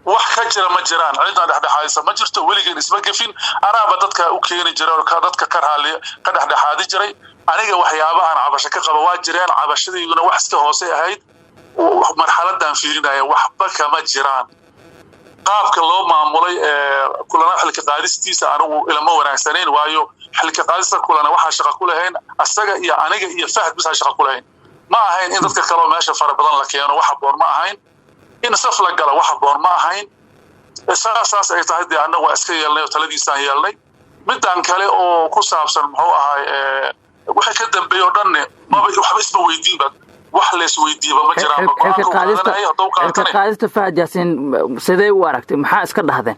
Wax ka jira ma jiraan, cidna dhexdhexaadisa ma jirto, weligeen isma gefin. Anaaba dadka u keeni jiray oo dadka ka raaliya ka dhexdhexaadi jiray. Aniga waxyaabahan cabasho ka qaba waa jireen, cabashadayduna wax iska hoose ahayd. Marxaladan fiirinaya waxba kama jiraan. Qaabka loo maamulay Kulana xilka qaadistiisa anigu ilama wanaagsanayn, waayo xilka qaadista Kulana waxaa shaqa ku lahayn asaga iyo aniga iyo Fahad bisaa shaqa ku lahayn. Ma ahayn in dadka kaloo meesha fara badan la keeno, wax haboon ma ahayn. In saf la gala wax haboon ma ahayn. Saasaas ay tahay dee annagu waa iska yeelnay oo taladiisaan yeelnay. Midaan kale oo ku saabsan muxuu ahaay, wixii ka dambeeyey oo dhanne maba waxba isma weydiinba, wax laysweydiiyaba ma jiraan. Xilka qaadista Fahad Yaasiin sidee u aragtay? Maxaa iska dhahdeen?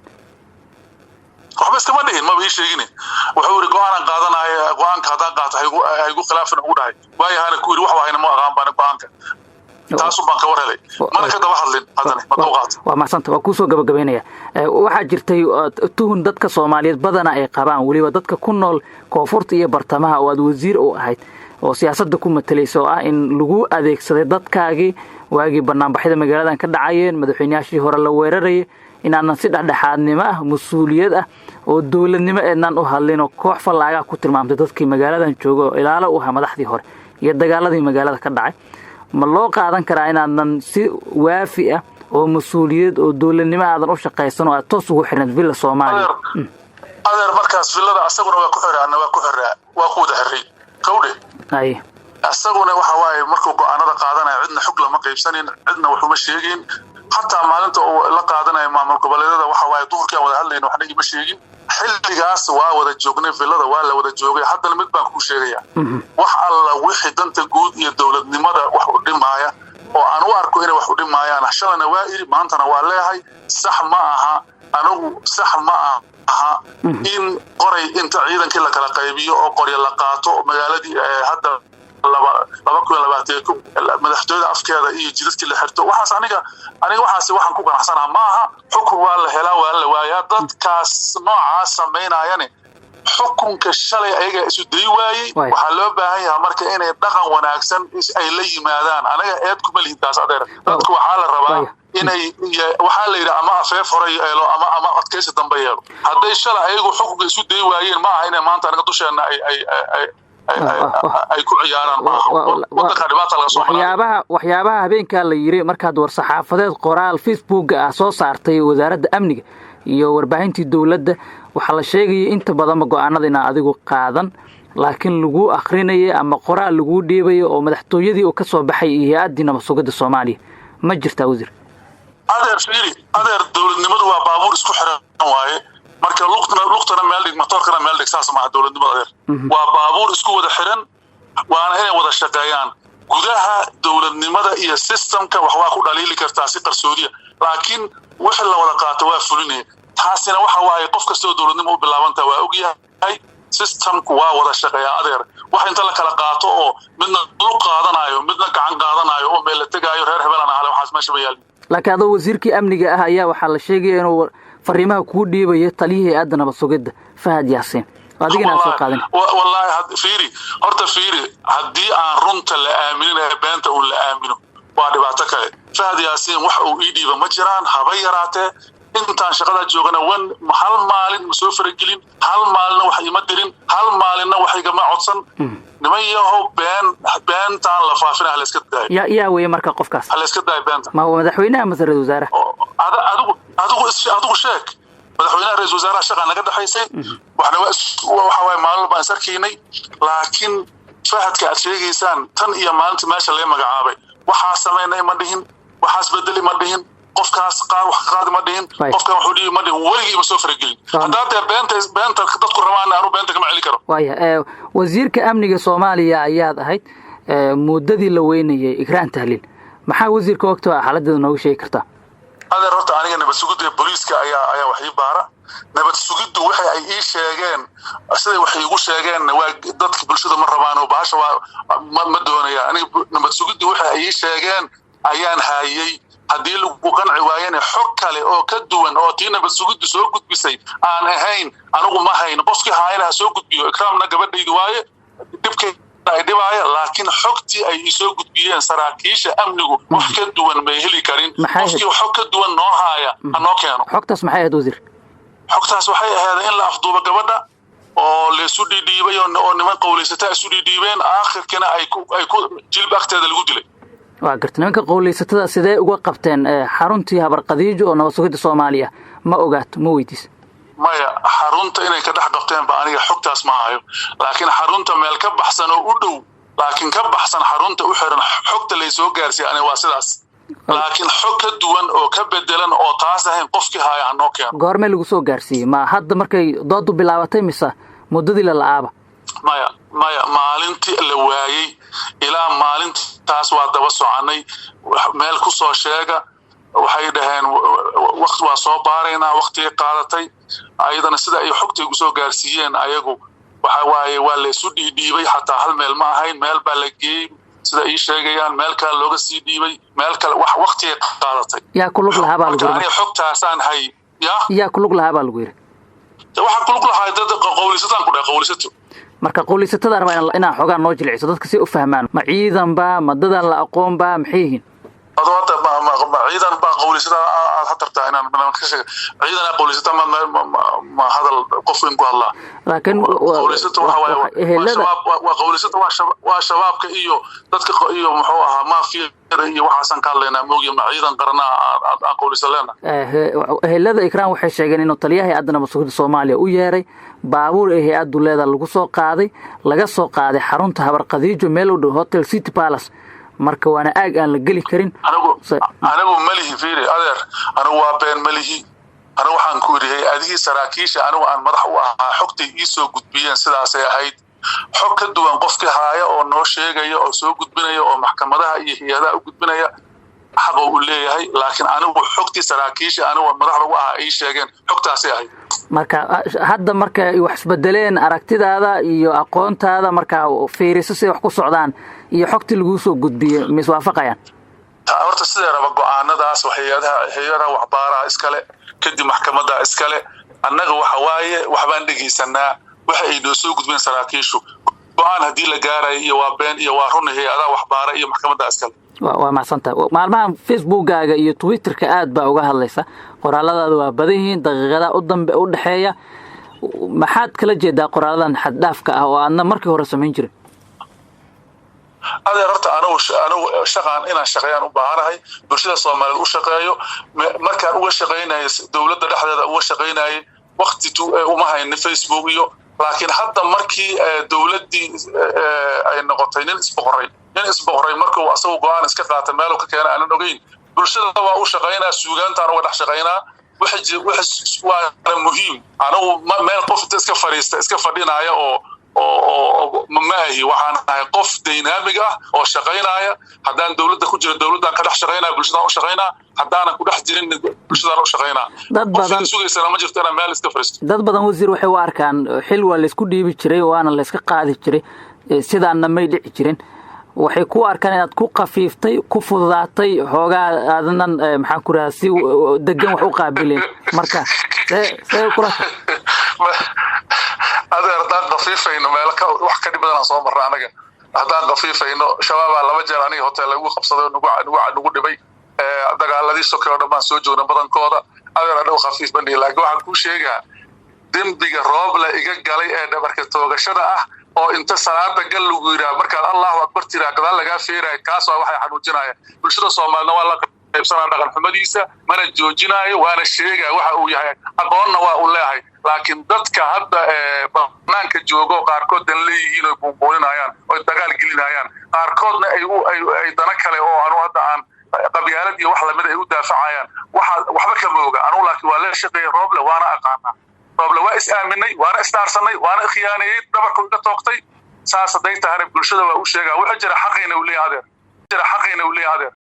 Waxba iskama dhihin, maba ii sheegin. Wuxuu yidhi go-aanan qaadanaya, go-aanka haddaan qaato haygu khilaafin ugu dhahay. Waayahana ku yidhi wax wahayna ma aqaan baan go-aanka, taasun baan ka war helay, mana ka daba hadlin haddana maduu qaato. Waa mahadsanta, waa kuusoo gabagabaynaya. Waxaa jirtay tuhun dadka Soomaaliyeed badana ay qabaan, weliba dadka ku nool koonfurta iyo bartamaha oo aad wasiir u ahayd oo siyaasadda ku matalaysa, oo ah in lagu adeegsaday dadkaagii waagii banaanbaxyada magaaladan ka dhacayeen, madaxweynayaashii hore la weerarayay, inaanan si dhexdhexaadnimo ah, mas-uuliyad ah oo dowladnimo eednaan u hadlin, oo koox fallaagaa ku tilmaamtay dadkii magaaladan jooga oo ilaalo u ahaa madaxdii hore iyo dagaaladii magaalada ka dhacay. Ma loo qaadan karaa inaadan si waafi ah oo mas-uuliyad oo dowladnimo aadan u shaqaysan oo aad toos ugu xirnayd Villa Soomaaliya? Adeer, markaas villada asaguna waa ku xiraa, anna waa ku xiraa, waa ku wada xiray kawdhe. Ay. Isaguna waxa waaye markuu go-aanada qaadanayo cidna xog lama qaybsanin, cidna waxuma sheegin. Xataa maalinta uu la qaadanayo maamul goboleedyada, waxa waaye duhurkii aan wada hadlayna, waxna ima sheegin. Xilligaas waa wada joognay, villada waa la wada joogay. Haddana mid baan kuu sheegaya: wax alla wixii danta guud iyo dowladnimada wax u dhimaaya oo aan u arko inay wax u dhimaayaan, shalayna waa iri, maantana waa leehay, sax ma aha. Anigu sax ma aha in qoray inta ciidankii la kala qaybiyo oo qoryo la qaato magaaladii hadda 2020 madaxtooyada afkeeda iyo jidadkii la xirto. Waxaas aniga waxaas waxaan ku qanacsanaa ma aha. Xukun waa la helaa, waa la waayaa. Dadkaas noocaas samaynayane xukunka shalay ayagaa isu day waayey. Waxaa loo baahan yahaa marka inay dhaqan wanaagsan ay la yimaadaan. Anaga eed kuma lihin taas, adeer. Dadku waxaa la rabaa inay, waxaa la yidhi, ama afeef hore yeelo ama adkaysi dambe yeelo. Hadday shalay ayagu xukunka isu day waayeen, ma aha inay maanta anaga dusheenna ay ku ciyaaraan. Wadanka dhibaata laga soo Waxyaabaha habeenkaa la yiri markaad war-saxaafadeed qoraal Facebooka ah soo saartay wasaaradda amniga iyo warbaahintii dowladda, waxaa la sheegayay inta badanba go-aanada inaan adigu qaadan, laakiin laguu akrinaya ama qoraal laguu dhiibayo oo madaxtooyadii uu ka soo baxay iyo hay-addii nabad sugidda Soomaaliya. Ma jirtaa, wasiir? Adeer, fiiri adeer, dowladnimadu waa baabuur isku xiran waaye. Marka luqtana luqtana meel dhig, matoorkana meel dhig, saas maaha dowladnimada, adeer. Waa baabuur isku wada xiran, waana inay wada shaqeeyaan. Gudaha dowladnimada iyo systemka wax waa ku dhaliili kartaa si qarsoodiya, laakiin wixii la wada qaato waa fulinaya. Taasina waxa waaye qof kastoo dowladnimo u bilaabantaa waa ogyahay. Systemku waa wada shaqeeyaa, adeer. Wax inta la kala qaato oo midna lug qaadanayo, midna gacan qaadanayo oo meel la tegaayo, reer hebelan ahale, waxaas meesha ma yaalin. Laakiin adoo wasiirkii amniga ah ayaa waxaa la sheegaya inuu fariimaha kuu dhiibayo taliyihii hay-adda nabad sugidda Fahad Yaasiin, adigina aan soo qaadin. Wallaahi fiiri, horta fiiri, haddii aan runta la aaminin ee beenta uun la aamino waa dhibaato kale. Fahad Yaasiin wax uu ii dhiiba ma jiraan haba yaraatee. Intaan shaqada joogana wan hal maalin ma soo faragelin, hal maalinna wax ima dirin, hal maalinna wax igama codsan. Niman yahow, beentaan la faafina hala iska daayo. Yaa weeye marka qofkaas? Hala iska daayo beenta. Ma madaxweynaha mase ra-isul wasaaraha? Adigu sheeg. Madaxweynaha, ra-isul wasaaraha shaqa naga dhexaysay, waxna waxa waaye maalin baan is arkaynay. Laakiin Fahadka aad sheegaysaan, tan iyo maalintii meesha laga magacaabay, waxaa samaynay ma dhihin, waxaas bedeli ma dhihin, qofkaas qaar wax ka qaadi ma dhihin, qofkan waxuu dhihi ma dhihin, weligii ima soo faragelin. Haddaa dee beenta dadku rabaan, anu beenta kama celi karo. Waaya, wasiirka amniga Soomaaliya ayaad ahayd muddadii la weynayay Ikraan Tahliil. Maxaa wasiirka wagti xaaladeeda nooga sheegi kartaa? Adeer, horta aniga nabad sugidda booliiska ayaa wax ii baara. Nabad sugiddu waxay ay ii sheegeen, siday wax iigu sheegeen, waa dadka bulshada ma rabaan oo bahasha waa ma doonayaan. Aniga nabad sugiddu waxay ay ii sheegeen ayaan haayay. Haddii lagu qanci waayana, xog kale oo ka duwan oo tii nabad sugiddu soo gudbisay aan ahayn anigu ma hayn. Qofkii haayana ha soo gudbiyo. Ikraamna gabadhaydu waaye, dhibkay ay dhibaaya, laakiin xogtii ay isoo gudbiyeen saraakiisha amnigu wax ka duwan may heli karin. Qofkii xog ka duwan noo haaya ha noo keeno. Xogtaas maxay ahayd, wasiir? Xogtaas waxay ahayd in la afduubo gabadha oo laysu dhiidhiibay oo niman qowlaysataa isu dhiidhiibeen, aakhirkina ay ku Jilib agteeda lagu dilay. Waa garta. Nimanka qowlaysatada sidee uga qabteen xaruntii Habarqadiijo oo nabad sugidda Soomaaliya? Ma ogaato, ma weydiis? Maya, xarunta inay ka dhex qabteen ba aniga xogtaas ma hayo, laakiin xarunta meel ka baxsan oo u dhow, laakiin ka baxsan xarunta u xiran, xogta laysoo gaarsiiya aniga waa sidaas. Laakiin xog ka duwan oo ka bedelan oo taas ahayn qofkii haaya ha noo keeno. Goormee lagu soo gaarsiiyey? Ma hadda markay doodu bilaabatay mise muddadii la la'aaba? Maya, maya, maalintii la waayey ilaa maalintaas waa daba soconay. Meel ku soo sheega, waxay dhaheen waqti waa soo baaraynaa, waqtigay qaadatay. Ayadana sida ay xogta igu soo gaarsiiyeen ayagu waxa waaye waa laysu dhiidhiibay, xataa hal meel ma ahayn, meel baa la geeyey sida ii sheegayaan, meel kale looga sii dhiibay, meel kale, wax waqtigay qaadatay. Yaa ku lug lahaa baa lagu yiri? Xogtaasaan hay ya. Yaa ku lug lahaa baa lagu yiri? Waxaa ku lug lahaa dad qowlisataan ku dhahay, qowlisato. Marka qowlaysatada rabaa inaa xoogaa noo jilciso, dadka si u fahmaan. Ma ciidan ba, ma dadaan la aqoon ba, maxay yihiin? Ado hadda ma ciidan baa qowlaysata aad hatartaa inaan ka sheega? Ciidan qowlaysata ma hadal qof in ku hadlaa. Laakiin qowlaysata waxa waaye waa qowlaysata, waa shabaabka iyo dadka iyo muxuu ahaa maafiyada iyo waxaasaan ka hadlaynaa moogiya. Ma ciidan qaranaa aan qowlaysa leenahay? Ehelada Ikraan waxay sheegeen inuu taliyaha hay-adda nabad sugidda Soomaaliya u yeeray, baabuur ee hay-addu leeda lagu soo qaaday, laga soo qaaday xarunta Habarqadiijo meel u dhow Hotel City Palace. Marka waana aag aan la geli karin. Anigu malihi, fiiri adeer, anigu waa been malihi. Anigu waxaan ku yidhi hay-adihii saraakiisha anigu aan madax u ahaa xogtay iisoo gudbiyeen sidaasay ahayd. Xog ka duwan qofkii haaya oo noo sheegaya oo soo gudbinaya oo maxkamadaha iyo hay-adaha u gudbinaya xaqo u leeyahay, laakiin anigu xogtii saraakiisha anigu madaxda u ahaa ay sheegeen xogtaasay ahayd. Marka hadda marka wax isbedeleen aragtidaada iyo aqoontaada, markaa fiiriso siday wax ku socdaan iyo xogtii laguu soo gudbiyey, ma iswaafaqayaan? Horta sidee raba go-aanadaas hay-adaha waxbaaraha iskale, kadib maxkamadda iskale. Annaga waxa waaye waxbaan dhegaysanaa waxa ay noo soo gudbeen saraakiishu. Go-aan haddii la gaarayo iyo waa been iyo waa run, hay-adaha waxbaara iyo maxkamadda iskale. Waa mahadsantaha. Maalmahan Facebookkaaga iyo Twitterka aad baa uga hadlaysa, qoraaladaada waa badan yihiin, daqiiqadaa u dambe u dhexeeya. Maxaad kala jeedaa qoraaladan xaddhaafka ah oo aadna markii hore samayn jirin? Adeer, horta anigu shaqaan inaan shaqeeyaan u baahanahay, bulshada Soomaaliyeed u shaqeeyo. Markaan uga shaqaynayay dowladda dhexdeeda uga shaqaynayay, waqti uma haynin Facebook iyo, laakiin hadda markii dowladdii ay noqotay nin isboqoray, nin isboqoray markuu asagu go-aan iska qaata meelu ka keena aanan ogeyn, bulshada waa u shaqaynaa, suugaantaan uga dhex shaqaynaa, waana muhiim. Anigu meel qof inta iska fadhiista iska fadhinaya oo oo ma ahi. Waxaan ahay qof dynamic ah oo shaqaynaya. Haddaan dowladda ku jiro, dowladdaan ka dhex shaqaynaya, bulshadaan u shaqaynaa. Haddaanan ku dhex jirin, bulshadaan u shaqaynaa. Dad badan sugaysana ma jirto inaan meel iska fadhiisto. Dad badan, wasiir, waxay u arkaan xil waa laysku dhiibi jiray, waana layska qaadi jiray, sidaanna may dhici jirin. Waxay ku arkaan inaad ku khafiiftay, ku fududaatay xoogaa, aadnan maxaan ku rahaa si degan wax u qaabileen. Marka see kula? Adeer, haddaan khafiifayno, meel wax ka dhib badan aan soo marna anaga. Haddaan khafiifayno, shabaabaa laba jeer aniga hotel lagu qabsaday oo nagu dhibay. Dagaaladii sokay oo dhan baan soo joogna badankooda. Adeer, adhow khafiif bandhiga, laakiin waxaan kuu sheegaa dembiga Rooble iga galay ee dhabarka toogashada ah oo inta salaada gal lagu yidhaha, markaad Allahu akbar tiraa gadaal lagaa feeraya, kaas waa waxay xanuujinaya. Bulshada Soomaalina waa la qaybsanaa dhaqan xumadiisa, mana joojinaayo, waana sheegaya waxa uu yahay, aqoonna waa uu leeyahay. Laakiin dadka hadda banaanka joogo qaarkood dan leeyihiin oy buunbuuninayaan oy dagaal gelinayaan, qaarkoodna ay dana kale oo anu hadda aan qabyaalad iyo wax lamid ay u daafacayaan, waxa waxba kama oga anugu. Laakiin waa la shaqeeyay Rooble, waana aqaanaa Rooble, waa is aaminay, waana isdhaarsanay, waana khiyaaneeyey, dhabarku iga toogtay. Saas hadday tahana bulshada waa u sheegaa wuxuu jira. Xaqiina uu leeyahay adeer, jira xaqiina uu leeyahay adeer.